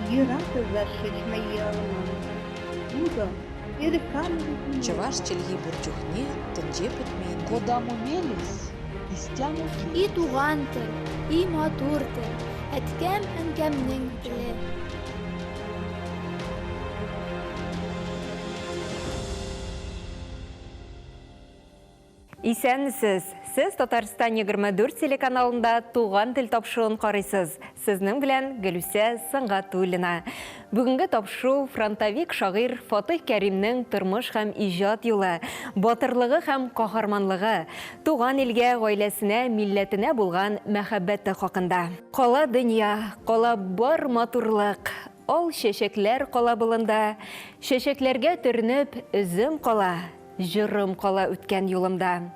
Йыраты зашшечмәйе алман. Тутӑ, эпӗ камӑн Чӑваш чӗлхи пур чухне тӗнче пӗтмен. Кодамо мелесь, истямо И туган тел, и матур тел, әткәм-әнкәмнең теле. Исәнмесез! Сез Татарстан 24 телеканалында Туган тел тапшыруын карыйсыз. Сезнең белән Гөлүсә Сөнгатуллина. Бүгенге тапшыру фронтовик шагыйрь Фатыйх Кәримнең тормыш һәм иҗат юлы, батырлыгы һәм каһарманлыгы, туган илгә, гаиләсенә, милләтенә булган мәхәббәте хакында. Кала дөнья, кала бар матурлык, Ал чәчәкләр кала болында, Чәчәкләргә төренеп, өзем кала. Җырым кала үткән юлымда.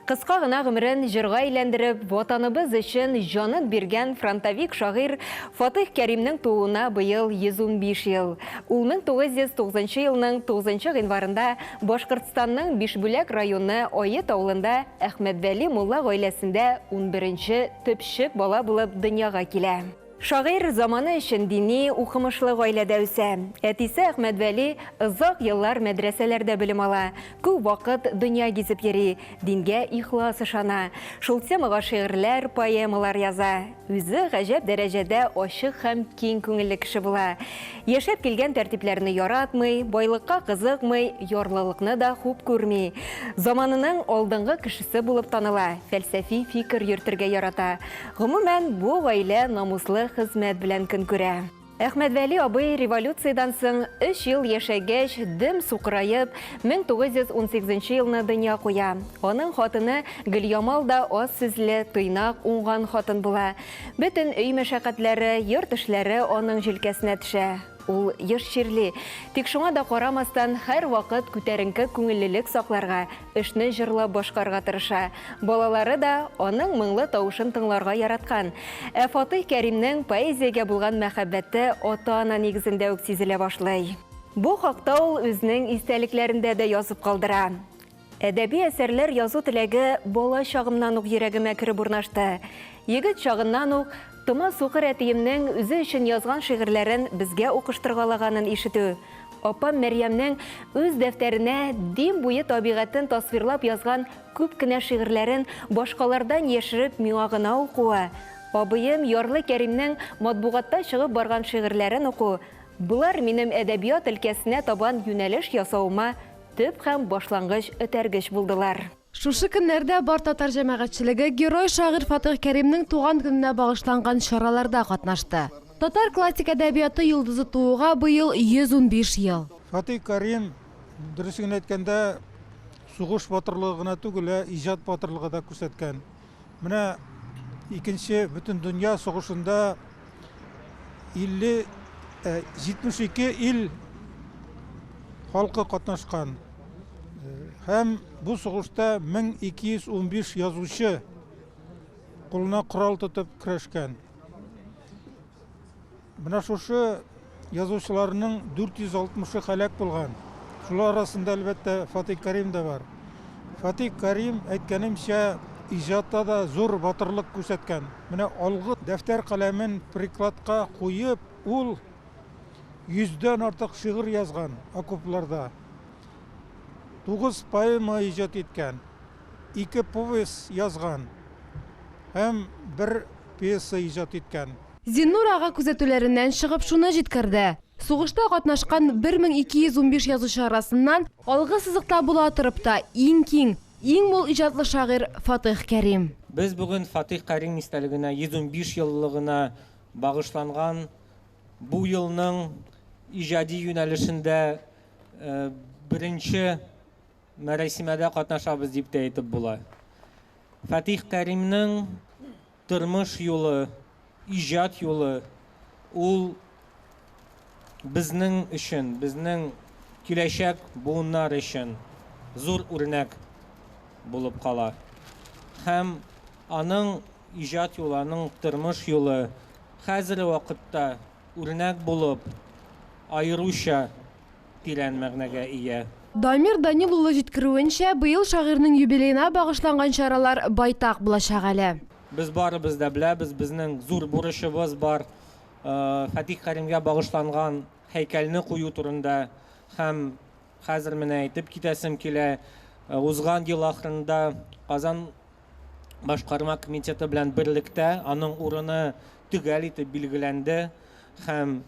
Кыска гына гомерен җырга әйләндереп, Ватаныбыз өчен җанын биргән фронтовик шагыйрь Фатыйх Кәримнең тууына быел 115 ел. Ул 1909 елның 9 гыйнварында Башкортстанның Бишбүләк районы Ает авылында Әхмәтвәли мулла гаиләсендә унберенче төпчек бала булып дөньяга килә. Шагыйрь заманы өчен дини, укымышлы гаиләдә үсә. Әтисе Әхмәтвәли озак еллар мәдрәсәләрдә белем ала, күп вакыт дөнья гизеп йөри, дингә ихлас ышана. Шул темага шигырьләр, поэмалар яза. Үзе гаҗәп дәрәҗәдә ачык һәм киң күңелле кеше була. Яшәп килгән тәртипләрне яратмый, байлыкка кызыкмый, ярлылыкны да хуп күрми. Заманының алдынгы кешесе булып таныла, фәлсәфи фикер йөртергә ярата. Гомумән, бу гаилә намуслы хезмәт белән көн күрә. Әхмәтвәли абый революциядән соң өч ел яшәгәч, дөм сукыраеп, 1918 нче елны дөнья куя. Аның хатыны Гөльямал да аз сүзле, тыйнак, уңган хатын була. Бөтен өй мәшәкатьләре, йорт эшләре аның җилкәсенә төшә. Ул еш чирли. Тик шуңа да карамастан, һәрвакыт күтәренке күңеллелек сакларга, эшне җырлап башкарырга тырыша. Балалары да аның моңлы тавышын тыңларга яраткан. Ә Фатыйх Кәримнең поэзиягә булган мәхәббәте ата-ана нигезендә үк сизелә башлый. Бу хакта ул үзенең истәлекләрендә дә язып калдыра. Әдәби әсәрләр язу теләге бала чагымнан ук йөрәгемә кереп урнашты. Егет чагыннан ук тома сукыр әтиемнең үзе өчен язган шигырьләрен безгә укыштыргалаганын ишетү, апам Мәрьямнең үз дәфтәренә Дим буе табигатен тасвирлап язган күп кенә шигырьләрен башкалардан яшереп миңа гына укуы, абыем Ярлы Кәримнең матбугатта чыгып барган шигырьләрен уку, болар минем әдәбият өлкәсенә табан юнәлеш ясавыма төп һәм башлангыч этәргеч булдылар. Шушы көннәрдә бар татар җәмәгатьчелеге герой-шагыйрь Фатыйх Кәримнең туган көненә багышланган чараларда катнашты. Татар классик әдәбияты йолдызы тууга быел 115 ел. Фатыйх Кәрим, дөресен генә әйткәндә, сугыш батырлыгы гына түгел, ә иҗат батырлыгы да күрсәткән. Менә Икенче бөтендөнья сугышында 50, 72 ил халкы катнашкан. Һәм бу сугышта 1215 язучы кулына корал тотып көрәшкән. Менә шушы язучыларның 460-ы һәлак булган. Шулар арасында, әлбәттә, Фатих Кәрим дә бар. Фатих Кәрим, әйткәнемчә, иҗатта да зур батырлык күрсәткән. Менә алгы дәфтәр каләмен прикладка куеп, ул йөздән артык шигырь язган окопларда. Тугыз поэма иҗат иткән, ике повесть язган һәм бер пьеса иҗат иткән. Зиннур ага күзәтүләреннән чыгып шуны җиткерде, сугышта катнашкан 1215 язучы арасыннан алгы сызыкта була торып та иң киң, иң мул иҗатлы шагыйрь Фатыйх Кәрим. Без бүген Фатыйх Кәрим истәлегенә 115 еллыгына багышланган бу елның иҗади юнәлешендә беренче мәрасимәдә катнашабыз дип тә әйтеп була. Фатих Кәримнең тормыш юлы, иҗат юлы ул безнең өчен, безнең киләчәк буыннар өчен зур үрнәк булып кала. Һәм аның иҗат юлы, аның тормыш юлы хәзерге вакытта үрнәк булып, аеруча тирән мәгънәгә ия. Дамир Данил улы җиткерүенчә, быел шагыйрьнең юбилеена багышланган чаралар байтак булачак әле. Без барыбыз да беләбез, безнең зур бурычыбыз бар. Фатих Кәримгә багышланган һәйкәлне кую турында һәм хәзер менә әйтеп китәсем килә, узган ел ахырында Казан башкарма комитеты белән берлектә аның урыны төгәл итеп билгеләнде һәм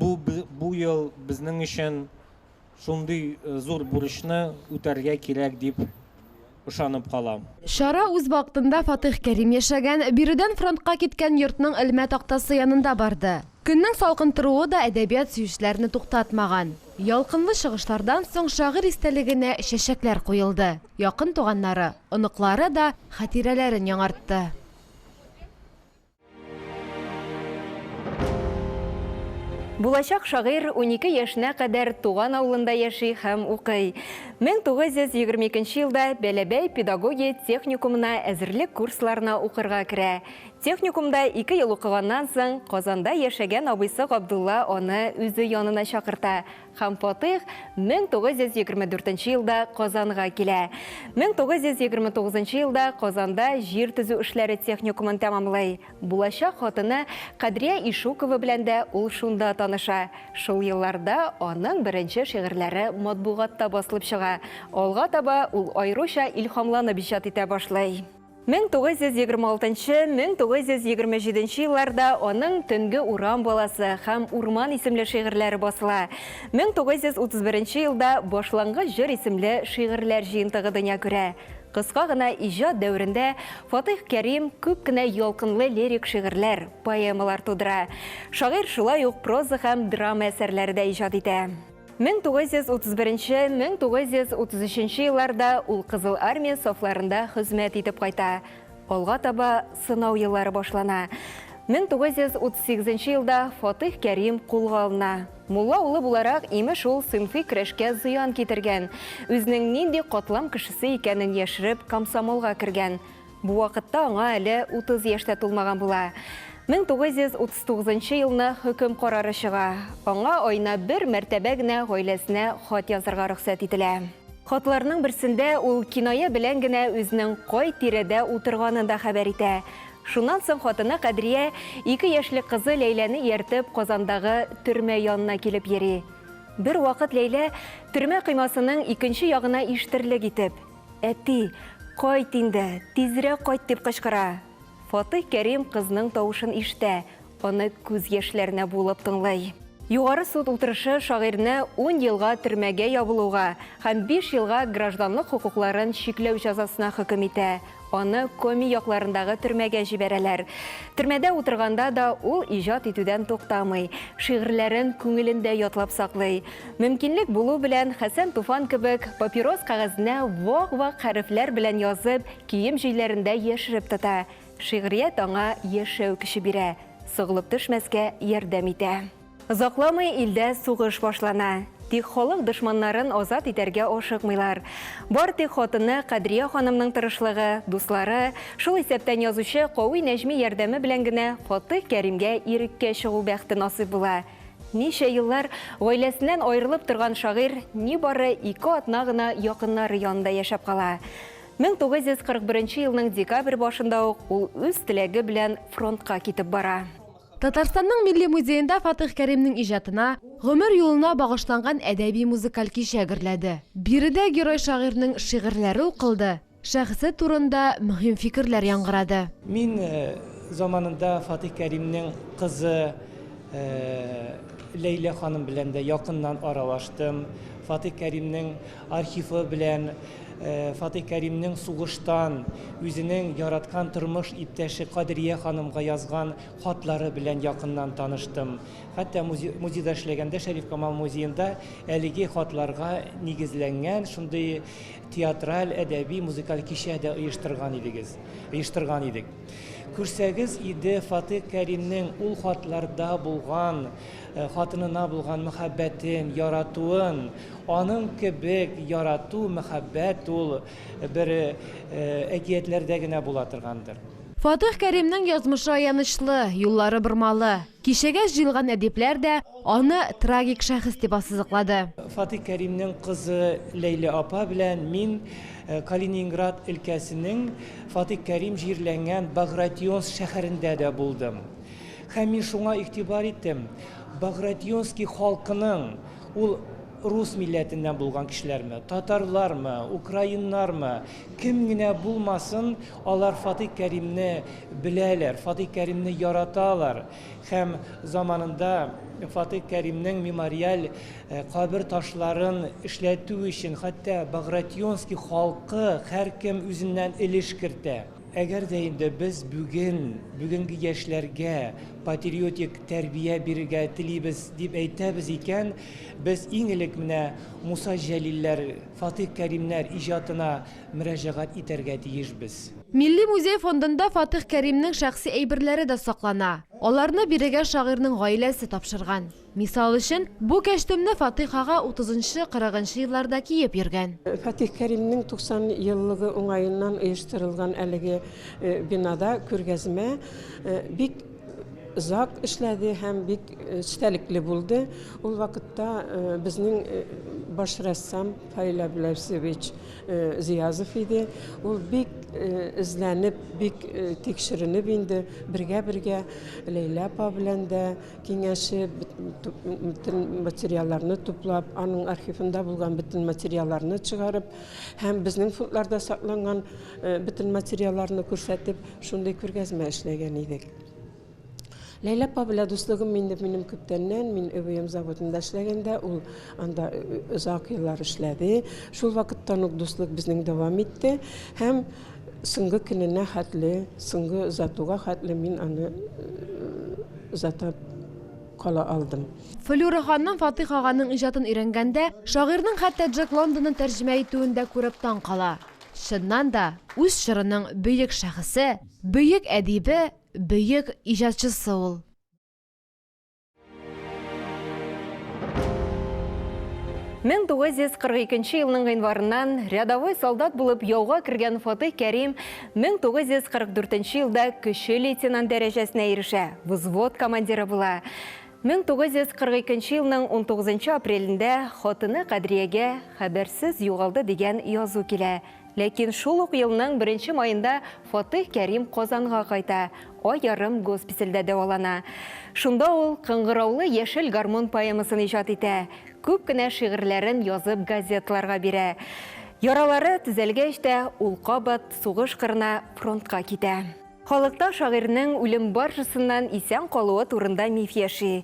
бу бу ел безнең өчен шундый зур бурычны үтәргә кирәк дип ышанып калам. Чара үз вакытында Фатыйх Кәрим яшәгән, биредән фронтка киткән йортның элмә тактасы янында барды. Көннең салкын торуы да әдәбият сөючеләрне туктатмаган. Ялкынлы чыгышлардан соң шагыйрь истәлегенә чәчәкләр куелды. Якын туганнары, оныклары да хатирәләрен яңартты. Булачак шагыйрь 12 яшенә кадәр туган авылында яши һәм укый. 1922 елда Бәләбәй педагогия техникумына әзерлек курсларына укырга керә. Техникумда ике ел укыганнан соң, Казанда яшәгән абыйсы Габдулла аны үзе янына чакырта һәм Фатыйх 1924 елда Казанга килә. 1929 елда Казанда җир төзү эшләре техникумын тәмамлый. Булачак хатыны Кадрия Ишукова белән дә ул шунда таныша. Шул елларда аның беренче шигырьләре матбугатта басылып чыга. Алга таба ул аеруча илһамланып иҗат итә башлый. 1926-1927 елларда аның Төнге урам баласы һәм Урман исемле шигырьләре басыла. 1931 елда Башлангыч җыр исемле шигырьләр җыентыгы дөнья күрә. Кыска гына иҗат дәверендә Фатыйх Кәрим күп кенә ялкынлы лирик шигырьләр, поэмалар тудыра. Шагыйрь шулай ук проза һәм драма әсәрләре дә иҗат итә. 1931-1933 елларда ул Кызыл Армия сафларында хезмәт итеп кайта. Алга таба сынау еллары башлана. 1938 елда Фатыйх Кәрим кулга алына. Мулла улы буларак, имеш, ул сыйнфый көрәшкә зыян китергән. Үзенең нинди катлам кешесе икәнен яшереп, комсомолга кергән. Бу вакытта аңа әле 30 яшь тә тулмаган була. 1939 елны хөкем карары чыга. Аңа аена бер мәртәбә генә гаиләсенә хат язарга рөхсәт ителә. Хатларның берсендә ул киная белән генә үзенең кай тирәдә утырганын да хәбәр итә. Шуннан соң хатыны Кадрия ике яшьлек кызы Ләйләне ияртеп Казандагы төрмә янына килеп йөри. Бервакыт Ләйлә төрмә коймасының икенче ягына ишетерлек итеп, Әти, кайт инде, тизрәк кайт, дип кычкыра. Фатыйх Кәрим кызның тавышын ишетә, аны күз яшьләренә буылып тыңлый. Югары суд утырышы шагыйрьне ун елга төрмәгә ябылуга һәм биш елга гражданлык хокукларын чикләү җәзасына хөкем итә. Аны Коми якларындагы төрмәгә җибәрәләр. Төрмәдә утырганда да ул иҗат итүдән туктамый, шигырьләрен күңелендә ятлап саклый. Мөмкинлек булу белән Хәсән Туфан кебек папирос кәгазенә вак-вак хәрефләр белән язып, кием җөйләрендә яшереп тота. Шигърият аңа яшәү көче бирә, сыгылып төшмәскә ярдәм итә. Озакламый илдә сугыш башлана. Тик халык дошманнарын азат итәргә ашыкмыйлар. Бар тик хатыны Кадрия ханымның тырышлыгы, дуслары, шул исәптән язучы Кави Нәҗми ярдәме белән генә Фатыйх Кәримгә иреккә чыгу бәхте насыйп була. Ничә еллар гаиләсеннән аерылып торган шагыйрь нибары ике атна гына якыннары янында яшәп кала. 1941 елның декабрь башында ук ул үз теләге белән фронтка китеп бара. Татарстанның Милли музеенда Фатыйх Кәримнең иҗатына, гомер юлына багышланган әдәби-музыкаль кичә гөрләде. Биредә герой-шагыйрьнең шигырьләре укылды, шәхесе турында мөһим фикерләр яңгырады. Мин заманында Фатыйх Кәримнең кызы Ләйлә ханым белән дә якыннан аралаштым. Фатыйх Кәримнең архивы белән, Фатыйх Кәримнең сугыштан үзенең яраткан тормыш иптәше Кадрия ханымга язган хатлары белән якыннан таныштым. Хәтта музейда эшләгәндә, Шәриф Камал музеенда әлеге хатларга нигезләнгән шундый театраль, әдәби, музыкаль кичә дә оештырган идегез, оештырган идек. Күрсәгез иде Фатыйх Кәримнең ул хатларда булган хатынына булган мәхәббәтен, яратуын, Аның кебек ярату, мәхәббәт ул бер әкиятләрдә генә була торгандыр. Фатыйх Кәримнең язмышы аянычлы, юллары бормалы. Кичәгә җыелган әдипләр дә аны трагик шәхес дип ассызыклады. Фатыйх Кәримнең кызы Ләйлә апа белән мин Калининград өлкәсенең Фатыйх Кәрим җирләнгән Багратионск шәһәрендә дә булдым. Һәм мин шуңа игътибар иттем, Багратионский халкының, ул рус милләтеннән булган кешеләрме, татарлармы, украиннармы, кем генә булмасын, алар Фатыйх Кәримне беләләр, Фатыйх Кәримне яраталар. Һәм заманында Фатыйх Кәримнең мемориаль кабер ташларын эшләтү өчен хәтта Багратионский халкы һәркем үзеннән өлеш кертә. Әгәр дә инде без бүген, бүгенге яшьләргә патриотик тәрбия бирергә телибез дип әйтәбез икән, без иң элек менә Муса Җәлилләр, Фатыйх Кәримнәр иҗатына мөрәҗәгать итәргә тиешбез. Милли музей фондында Фатыйх Кәримнең шәхси әйберләре дә саклана. Аларны бирегә шагыйрьнең гаиләсе тапшырган. Мисал өчен, бу кәчтүмне Фатыйх ага утызынчы, кырыгынчы елларда киеп йөргән. Фатих Кәримнең 90 еллыгы уңаеннан оештырылган әлеге бинада күргәзмә бик озак эшләде һәм бик эчтәлекле булды. Ул вакытта безнең баш рәссам Фаил Әбләсович Зиязов иде. Ул бик эзләнеп, бик тикшеренеп инде бергә-бергә Ләйлә апа белән дә, Киңәшеп, бөтен материалларны туплап, аның архивында булган бөтен материалларны чыгарып һәм безнең фондларда сакланган бөтен материалларны күрсәтеп, шундый күргәзмә эшләгән идек. Ләйлә апа белән дуслыгым инде минем күптәннән, мин ЭВМ заводында эшләгәндә, ул анда озак еллар эшләде. Шул вакыттан ук дуслык безнең дәвам итте һәм соңгы көненә хәтле, соңгы озатуга хәтле мин аны озата кала алдым. Флюра ханым Фатыйх аганың иҗатын өйрәнгәндә, шагыйрьнең хәтта Джек Лондонны тәрҗемә итүен дә күреп таң кала. Чыннан да, үз чорының бөек шәхесе, бөек әдибе, бөек иҗатчысы ул. 1942 елның гыйнварыннан рядовой солдат булып яуга кергән Фатыйх Кәрим 1944 елда кече лейтенант дәрәҗәсенә ирешә, взвод командиры була. 1942 елның 19 апрелендә хатыны Кадриягә хәбәрсез югалды дигән язу килә. Ләкин шул ук елның беренче маенда Фатыйх Кәрим Казанга кайта, ай ярым госпитальдә дәвалана. Шунда ул Кыңгыраулы яшел гармун поэмасын иҗат итә, күп кенә шигырьләрен язып газеталарга бирә. Яралары төзәлгәч тә, ул кабат сугыш кырына, фронтка китә. Халыкта шагыйрьнең үлем баржасыннан исән калуы турында миф яши.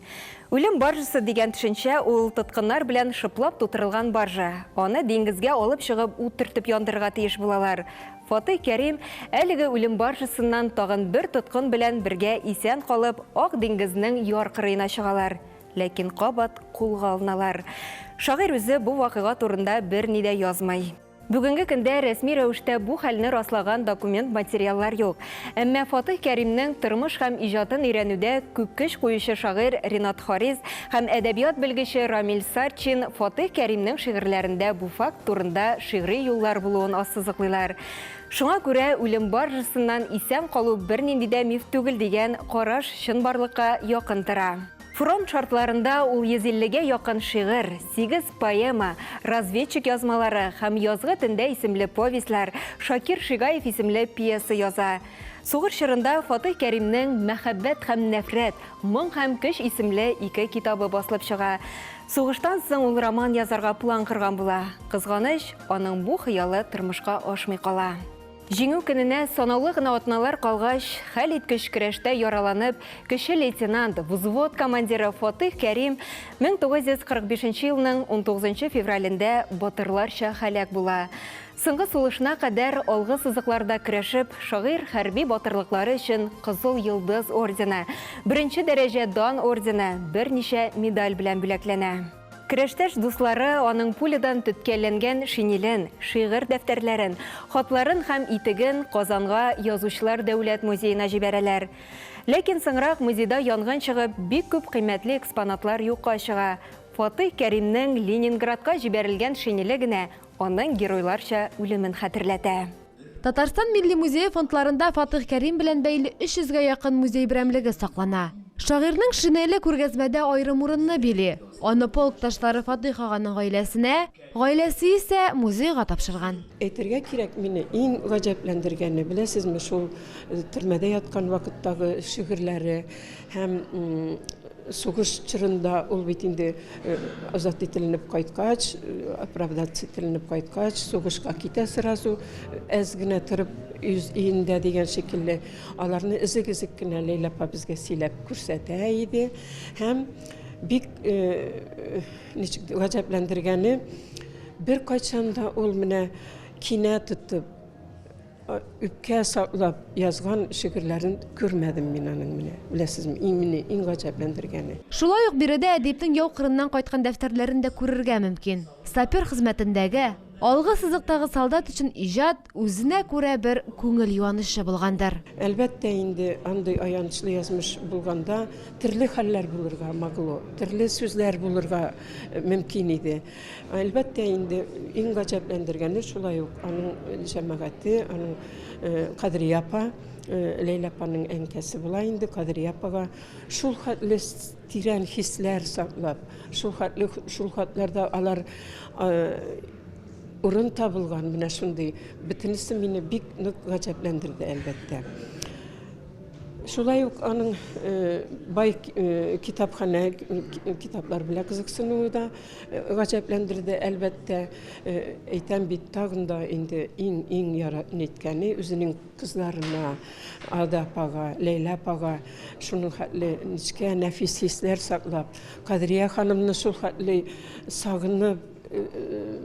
Үлем баржасы дигән төшенчә ул тоткыннар белән шыплап тутырылган баржа. Аны диңгезгә алып чыгып ут төртеп яндырырга тиеш булалар. Фатыйх Кәрим әлеге үлем баржасыннан тагын бер тоткын белән бергә исән калып, Ак диңгезнең яр кырыена чыгалар. Ләкин кабат кулга алыналар. Шагыйрь үзе бу вакыйга турында берни дә язмый. Бүгенге көндә рәсми рәвештә бу хәлне раслаган документ-материаллар юк. Әмма Фатыйх Кәримнең тормыш һәм иҗатын өйрәнүдә күп көч куючы шагыйрь Ренат Харис һәм әдәбият белгече Рамил Сарчин Фатыйх Кәримнең шигырьләрендә бу факт турында шигъри юллар булуын ассызыклыйлар. Шуңа күрә үлем баржасыннан исән калу бернинди дә миф түгел дигән караш чынбарлыкка якын тора. Фронт шартларында ул 150 гә якын шигырь, сигез поэма, Разведчик язмалары һәм Язгы төндә исемле повестьлар, Шакир Шигаев исемле пьеса яза. Сугыш чорында Фатыйх Кәримнең Мәхәббәт һәм нәфрәт, Моң һәм көч исемле ике китабы басылып чыга. Сугыштан соң ул роман язарга план корган була. Кызганыч, аның бу хыялы тормышка ашмый кала. Җиңү көненә санаулы гына атналар калгач, хәлиткеч көрәштә яраланып, кече лейтенант, взвод командиры Фатыйх Кәрим 1945 елның 19 февралендә батырларча һәлак була. Соңгы сулышына кадәр алгы сызыкларда көрәшеп, шагыйрь хәрби батырлыклары өчен Кызыл Йолдыз ордены, беренче дәрәҗә Дан ордены, берничә медаль белән бүләкләнә. Көрәштәш дуслары аның пулядан теткәләнгән шинелен, шигырь дәфтәрләрен, хатларын һәм итеген Казанга Язучылар дәүләт музеена җибәрәләр. Ләкин соңрак музейда янгын чыгып, бик күп кыйммәтле экспонатлар юкка чыга. Фатыйх Кәримнең Ленинградка җибәрелгән шинеле генә аның геройларча үлемен хәтерләтә. Татарстан Милли музее фондларында Фатыйх Кәрим белән бәйле 300 гә якын музей берәмлеге саклана. Шагыйрьнең шинеле күргәзмәдә аерым урынны били. Аны полкташлары Фатыйх аганың гаиләсенә, гаиләсе исә музейга тапшырган. Әйтергә кирәк, мине иң гаҗәпләндергәне, беләсезме, шул төрмәдә яткан вакыттагы шигырьләре һәм сугыш чорында ул бит инде азат ителенеп кайткач, оправдаться ителенеп кайткач, сугышка китә сразу, әз генә торып үз өендә дигән шикелле. Аларны өзек-өзек кенә Ләйлә апа безгә сөйләп күрсәтә иде. Һәм бик ничек гаҗәпләндергәне, беркайчан да ул менә кинә тотып, үпкә саклап язган шигырьләрен күрмәдем мин аның менә. Беләсезме, иң мине иң гаҗәпләндергәне. Шулай ук биредә әдипнең яу кырыннан кайткан дәфтәрләрен дә күрергә мөмкин. Сапер хезмәтендәге, алгы сызыктагы солдат өчен иҗат үзенә күрә бер күңел юанычы булгандыр. Әлбәттә инде, андый аянычлы язмыш булганда төрле хәлләр булырга могло, төрле сүзләр булырга мөмкин иде. Әлбәттә инде, иң гаҗәпләндергәне шулай ук аның җәмәгате, аның Кадрия апа, Ләйлә апаның әнкәсе була инде, Кадрия апага шул хәтле тирән хисләр саклап, шул хәтле шул хатларда алар урын табылган, менә шундый бөтенесе мине бик нык гаҗәпләндерде, әлбәттә. Шулай ук аның бай китапханә, китаплар белән кызыксынуы да гаҗәпләндерде, әлбәттә. Әйтәм бит, тагын да инде иң-иң ниткәне үзенең кызларына, Ада апага, Ләйлә апага шуның хәтле нечкә, нәфис хисләр саклап, Кадрия ханымны шул хәтле сагынып,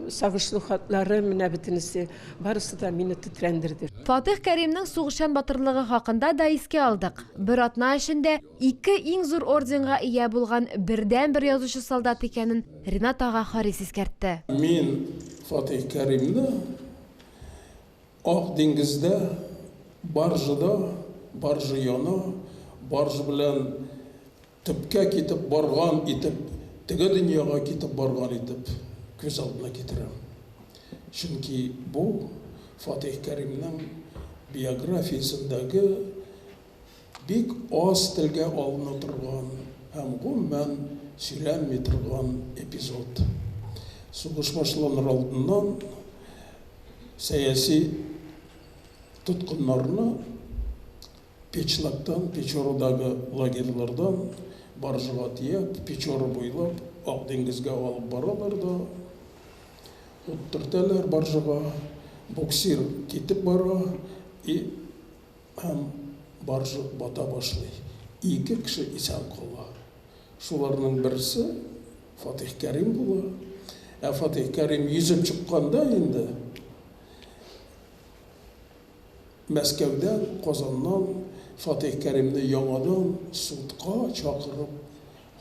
сагышлы хатлары менә бөтенесе, барысы да мине тетрәндерде. Фатыйх Кәримнең сугышчан батырлыгы хакында да искә алдык. Бер атна эчендә ике иң зур орденга ия булган бердәнбер язучы-солдат икәнен Ринат ага Харис искәртте. Мин Фатыйх Кәримне Ак диңгездә баржада, баржа яна, баржа белән төпкә китеп барган итеп, теге дөньяга китеп барган итеп күз алдына китерәм. Чөнки бу Фатыйх Кәримнең биографиясендәге бик аз телгә алына торган һәм гомумән сөйләнми торган эпизод. Сугыш башланыр алдыннан сәяси тоткыннарны Печлактан, Печорадагы лагерьлардан баржага төяп, Печора буйлап Ак диңгезгә алып баралар да, ут төртәләр баржага, буксир китеп бара и һәм баржа бата башлый. Ике кеше исән кала. Шуларның берсе Фатих Кәрим була. Ә Фатих Кәрим йөзеп чыкканда инде Мәскәүдән, Казаннан Фатих Кәримне яңадан судка чакырып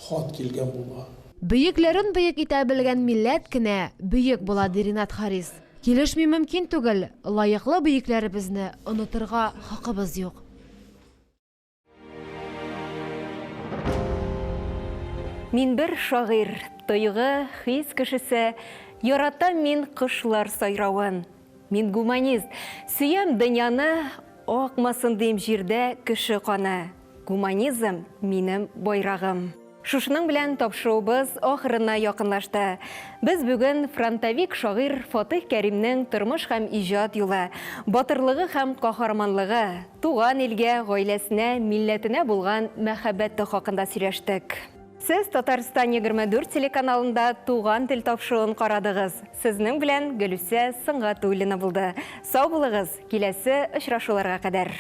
хат килгән була. Бөекләрен бөек итә белгән милләт кенә бөек була, ди Ринат Харис. Килешми мөмкин түгел, лаеклы бөекләребезне онытырга хакыбыз юк. Мин бер шагыйрь, тойгы, хис кешесе, Яратам мин кошлар сайравын. Мин гуманист, сөям дөньяны, Акмасын дим җирдә кеше каны. Гуманизм, минем байрагым. Шушының белән тапшыруыбыз ахырына якынлашты. Без бүген фронтовик шагыйрь Фатыйх Кәримнең тормыш һәм иҗат юлы, батырлыгы һәм каһарманлыгы, туган илгә, гаиләсенә, милләтенә булган мәхәббәте хакында сөйләштек. Сез Татарстан 24 телеканалында Туган тел тапшыруын карадыгыз. Сезнең белән Гөлүсә Сөнгатуллина булды. Сау булыгыз, киләсе очрашуларга кадәр.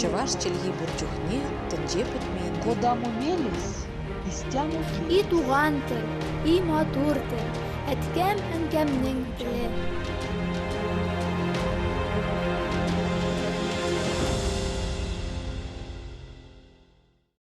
Чӑваш чӗлхи пур чухне тӗнче пӗтмен. Кодамо мелесь, истямо И туган тел, и матур тел, әткәм-әнкәмнең теле.